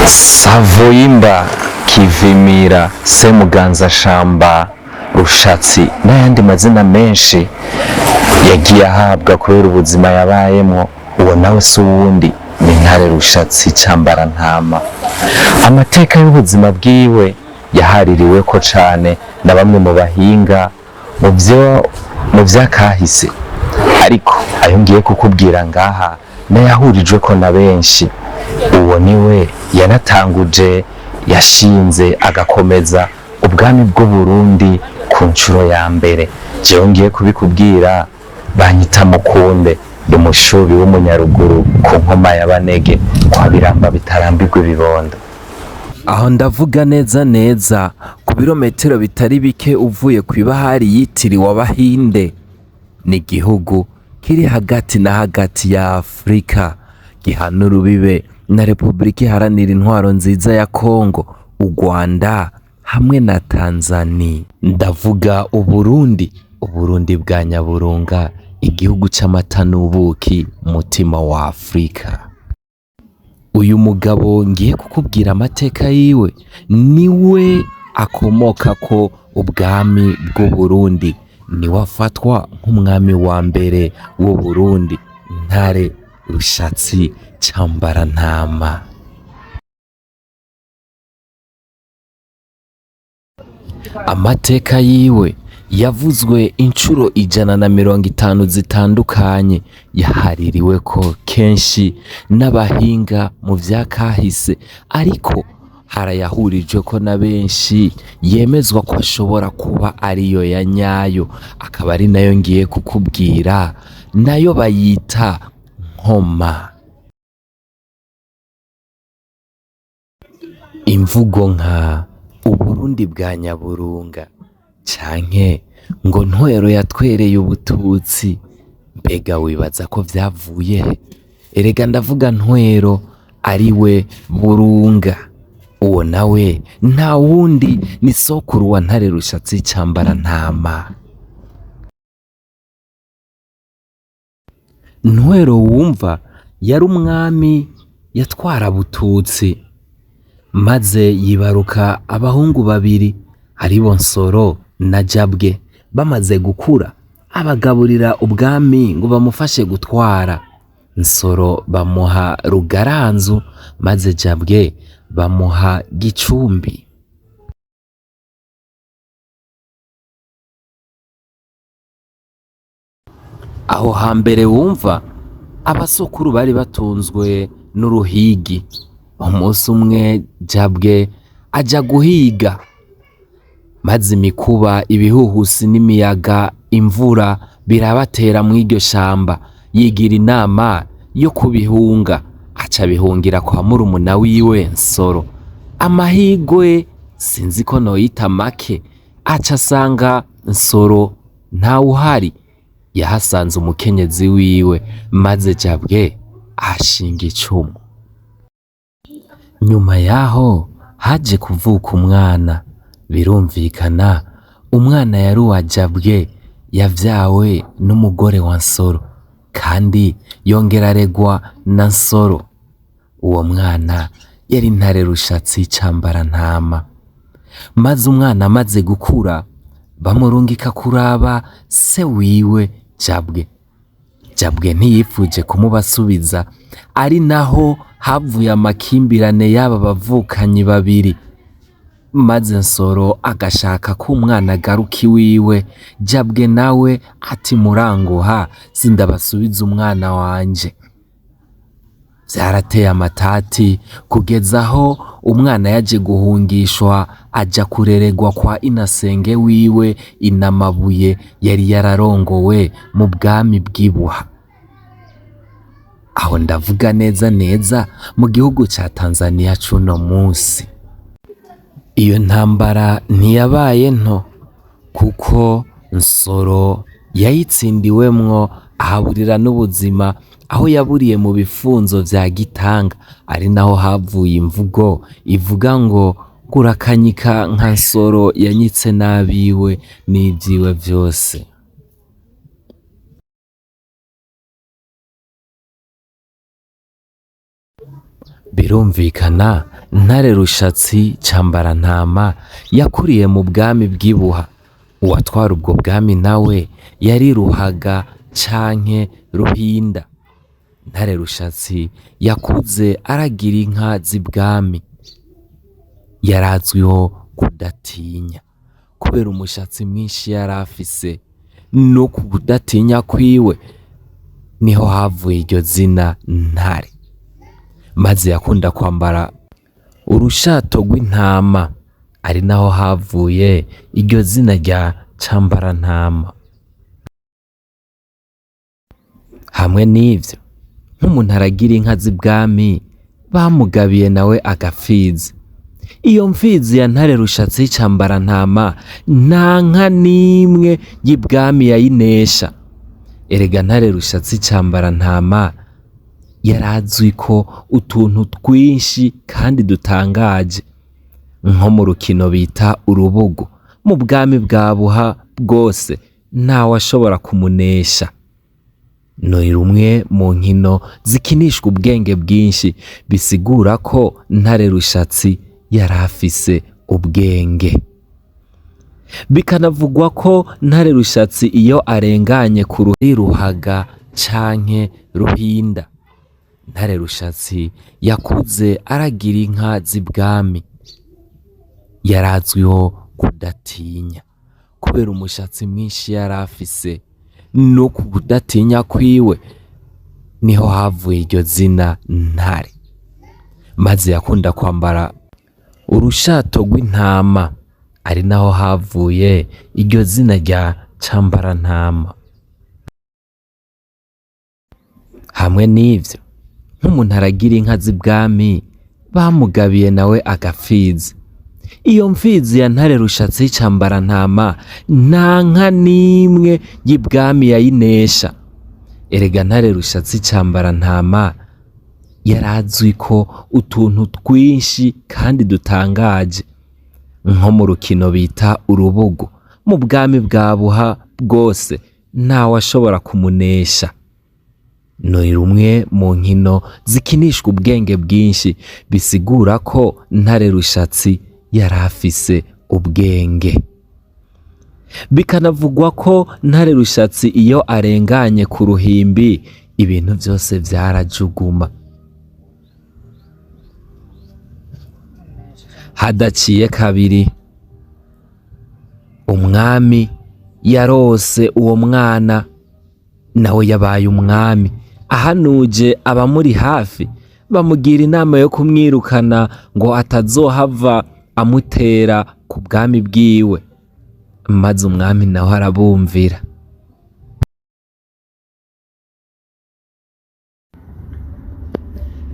Savoyimba, Kivimira, Semuganzashamba, Rushatsi n'ayandi mazina menshi yagiye ahabwa kubera ubuzima yabayemwo. Uwo nawe si uwundi, ni Ntare Rushatsi Cambarantama. Amateka y'ubuzima bwiwe yahaririweko cane na bamwe mu bahinga mu vyakahise, ariko ayo ngiye kukubwira ngaha nayahurijweko na benshi. Uwo niwe yanatanguje, yashinze, agakomeza ubwami bw'Uburundi ku nshuro ya mbere. Jewe ngiye kubikubwira banyita Mukunde, ndi umushubi w'umunyaruguru ku Nkoma ya Banege kwa Biramba bitarambirwa ibibondo. Aho ndavuga neza neza ku birometero bitari bike uvuye kw'ibahari yitiriwe Abahinde. Ni igihugu kiri hagati na hagati ya Afurika, gihana urubibe na Repubulika Iharanira Intwaro Nziza ya Kongo, u Rwanda hamwe na Tanzania. Ndavuga Uburundi, Uburundi bwa Nyaburunga, igihugu c'amata n'ubuki, mutima wa Afurika. Uyu mugabo ngiye kukubwira amateka yiwe niwe akomokako ubwami bw'Uburundi, niwe afatwa nk'umwami wa mbere w'Uburundi, Ntare Rushatsi Cambarantama. Amateka yiwe yavuzwe incuro 150 zitandukanye, yahaririweko kenshi n'abahinga mu vyakahise, ariko harayahurijweko na benshi yemezwa ko ashobora kuba ariyo ya nyayo, akaba ari nayo ngiye kukubwira, nayo bayita Nkoma. Imvugo nka Uburundi bwa Nyaburunga canke ngo Ntwero yatwereye ubututsi, mbega wibaza ko vyavuye he? Erega ndavuga Ntwero ariwe Burunga. Uwo nawe nta wundi ni sokuru wa Ntare Rushatsi Cambarantama. Ntwero wumva yari umwami yatwara Bututsi, maze yibaruka abahungu babiri aribo Nsoro na Jabwe. Bamaze gukura abagaburira ubwami ngo bamufashe gutwara. Nsoro bamuha Rugaranzu, maze Jabwe bamuha Gicumbi. Aho hambere wumva abasokuru bari batunzwe n'uruhigi. Umunsi umwe Jabwe aja guhiga, maze imikuba, ibihuhusi n'imiyaga, imvura birabatera mw'iryo shamba. Yigira inama yo kubihunga, aca abihungira kwa murumuna wiwe Nsoro. Amahigwe sinzi ko noyita make, aca asanga Nsoro ntawuhari, yahasanze umukenyezi wiwe, maze Jabwe ashinga icumu. Nyuma yaho haje kuvuka umwana, birumvikana umwana yari uwa Jabwe, yavyawe n'umugore wa Nsoro, kandi yongera aregwa na Nsoro. Uwo mwana yari Ntare Rushatsi Cambarantama. Maze umwana amaze gukura bamurungika kuraba se wiwe Jabwe. Jabwe ntiyifuje kumubasubiza, ari naho havuye amakimbirane y'aba bavukanyi babiri. Maze Nsoro agashaka ko umwana agaruka iwiwe, Jabwe nawe ati muranguha sindabasubiza umwana wanje. Vyarateye amatati kugeza aho umwana yaje guhungishwa aja kureregwa kwa inasenge wiwe Inamabuye yari yararongowe mu bwami bw'ibuha. Aho ndavuga neza neza mu gihugu ca Tanzania c'uno musi. Iyo ntambara ntiyabaye nto, kuko Nsoro yayitsindiwemwo ahaburira n'ubuzima, aho yaburiye mu bifunzo vya Gitanga, ari naho havuye imvugo ivuga ngo gurakanyika nka Nsoro yanyitse n'abiwe n'ivyiwe vyose. Birumvikana Ntare Rushatsi Cambarantama yakuriye mu bwami bw'ibuha. Uwatwara ubwo bwami nawe yari Ruhaga canke Ruhinda. Ntare Rushatsi yakuze aragira inka z'ibwami. Yarazwiho kudatinya kubera umushatsi mwinshi yarafise, no ku kudatinya kwiwe niho havuye iryo zina Ntare. Maze yakunda kwambara urushato rw'intama, ari naho havuye iryo zina rya Cambarantama. Hamwe n'ivyo, nk'umuntu aragira inka z'ibwami bamugabiye nawe agapfizi. Iyo mfizi ya Ntare Rushatsi Cambarantama nta nka n'imwe y'ibwami yayinesha. Erega Ntare Rushatsi Cambarantama yarazwi ko utuntu twinshi kandi dutangaje, nko mu rukino bita urubugu. Mu bwami bwa Buha bwose ntawashobora kumunesha. Ni rumwe mu nkino zikinishwa ubwenge bwinshi, bisigura ko Ntare Rushatsi yarafise ubwenge. Bikanavugwa ko Ntare Rushatsi iyo arenganye ku Ruhaga canke Ruhinda. Ntare Rushatsi yakuze aragira inka z'ibwami. Yarazwiho kudatinya kubera umushatsi mwinshi yarafise, no ku kudatinya kwiwe niho havuye iryo zina Ntare. Maze yakunda kwambara urushato rw'intama, ari naho havuye iryo zina rya Cambarantama. Hamwe n'ivyo, nk'umuntu aragira inka z'ibwami bamugabiye nawe agapfizi. Iyo mfizi ya Ntare Rushatsi Cambarantama nta nka n'imwe y'ibwami yayinesha. Erega Ntare Rushatsi Cambarantama yarazwi ko utuntu twinshi kandi dutangaje, nko mu rukino bita urubugu. Mu bwami bwa Buha bwose ntawashobora kumunesha. Ni rumwe mu nkino zikinishwa ubwenge bwinshi, bisigura ko Ntare Rushatsi yarafise ubwenge. Bikanavugwa ko Ntare Rushatsi iyo arenganye ku ruhimbi ibintu vyose vyarajuguma. Hadaciye kabiri umwami yarose uwo mwana, nawe yabaye umwami. Ahanuje abamuri hafi bamugira inama yo kumwirukana ngo atazohava amutera ku bwami bwiwe, maze umwami nawe arabumvira.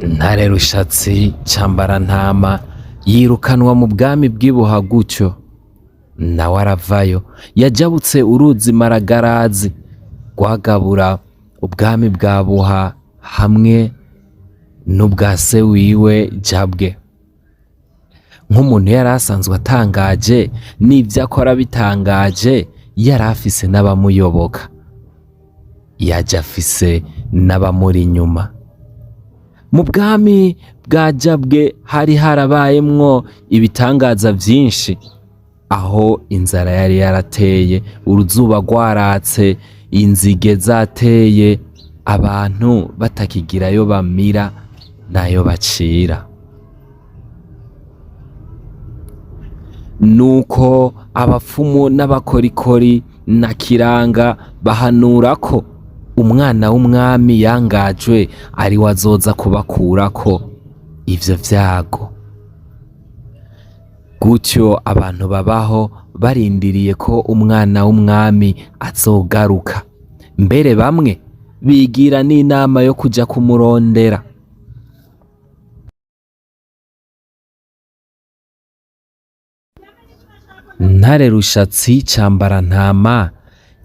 Ntare Rushatsi Cambarantama yirukanwa mu bwami bw'ibuha gutyo, nawe aravayo. Yajabutse uruzi Maragarazi rwagabura ubwami bwa Buha hamwe n'ubwa se wiwe Jabwe. Nk'umuntu yari asanzwe atangaje n'ivyo akora bitangaje, yari afise n'abamuyoboka, yaje afise n'abamuri inyuma. Mu bwami bwa Jabwe hari harabayemwo ibitangaza vyinshi, aho inzara yari yarateye, uruzuba rwaratse, inzige zateye, abantu batakigirayo bamira n'ayo bacira. Nuko abapfumu n'abakorikori na kiranga bahanura ko umwana w'umwami yangajwe ari we azoza kubakurako ivyo vyago. Gutyo abantu babaho barindiriye ko umwana w'umwami azogaruka. Mbere bamwe bigira n'inama yo kuja kumurondera. Ntare Rushatsi Cambarantama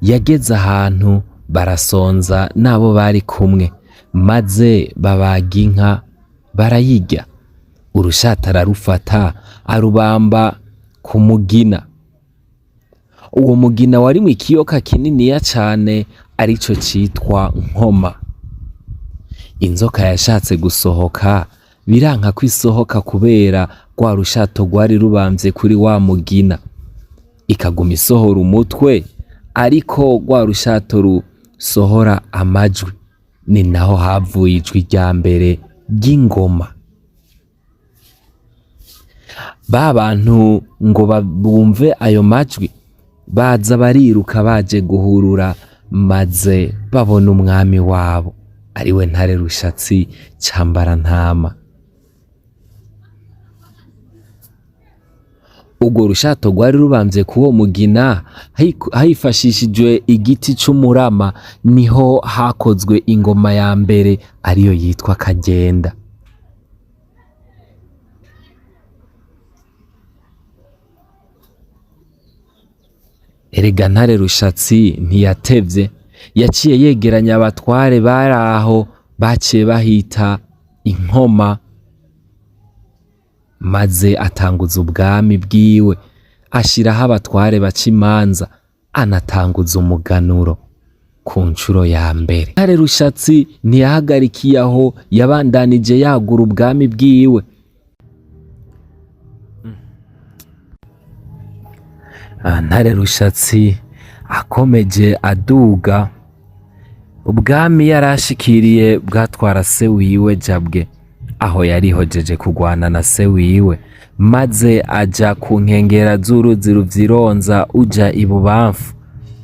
yageze ahantu barasonza n'abo bari kumwe, maze babaga inka barayirya. Urushato ararufata arubamba ku mugina. Uwo mugina warimwo ikiyoka kininiya cane arico citwa Nkoma. Inzoka yashatse gusohoka Biranka ko isohoka kubera rwa rushato rwari rubamvye kuri wa mugina. Ikaguma isohora umutwe, ariko rwa rushato rusohora amajwi. Ni naho havuye ijwi rya mbere ry'ingoma. Ba bantu ngo bumve ayo majwi, baza bariruka baje guhurura, maze babona umwami wabo ariwe Ntare Rushatsi Cambarantama. Urwo rushato rwari rubamvye k'uwo mugina hifashishijwe igiti c'umurama, niho hakozwe ingoma ya mbere ariyo yitwa Kagenda. Erega Ntare Rushatsi ntiyatevye, yaciye yegeranya abatware bari aho baciye bahita Inkoma, maze atanguza ubwami bwiwe, ashiraho abatware baca imanza, anatanguza umuganuro ku nshuro ya mbere. Ntare Rushatsi ntiyahagarikiye aho, yabandanije yagura ubwami bwiwe. Ntare Rushatsi akomeje aduga, ubwami yarashikiriye bwatwara se wiwe Jabwe, aho yarihojeje kugwana na se wiwe, maze aja ku nkengera z'uruzi Ruvyironza uja ibubamfu,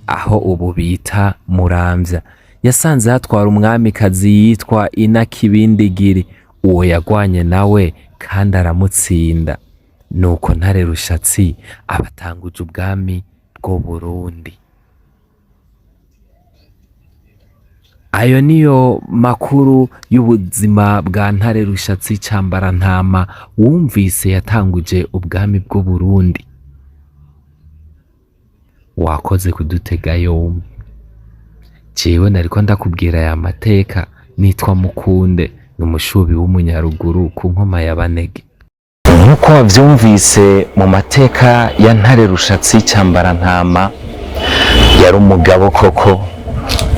aho ubu bita Muramvya. Yasanze hatwara umwamikazi yitwa Inakibindigiri, uwo yagwanye nawe kandi aramutsinda. Nuko Ntare Rushatsi abatanguje ubwami bw'u Burundi. Ayo niyo makuru y'ubuzima bwa Ntare Rushatsi Cambarantama wumvise yatanguje ubwami bw'u Burundi. Wakoze kudutega yompi. Jewe nariko ndakubwira aya mateka, nitwa Mukunde, ni umushubi w'umunyaruguru ku nkoma ya Banege. Nk'uko wavyumvise mu mateka ya Ntare Rushatsi Cambarantama, yari umugabo koko,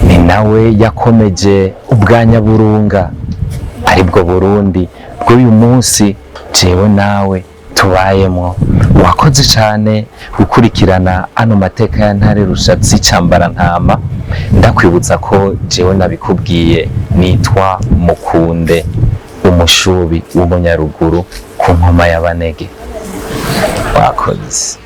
ni nawe yakomeje ubwanyaburunga, aribwo Burundi bw'uyu munsi jewe nawe tubayemwo. Wakoze cane gukurikirana ano mateka ya Ntare Rushatsi Cambarantama. Ndakwibutsa ko jewe nabikubwiye, nitwa Mukunde, umushubi w'umunyaruguru ku nkoma ya Banege. Wakoze.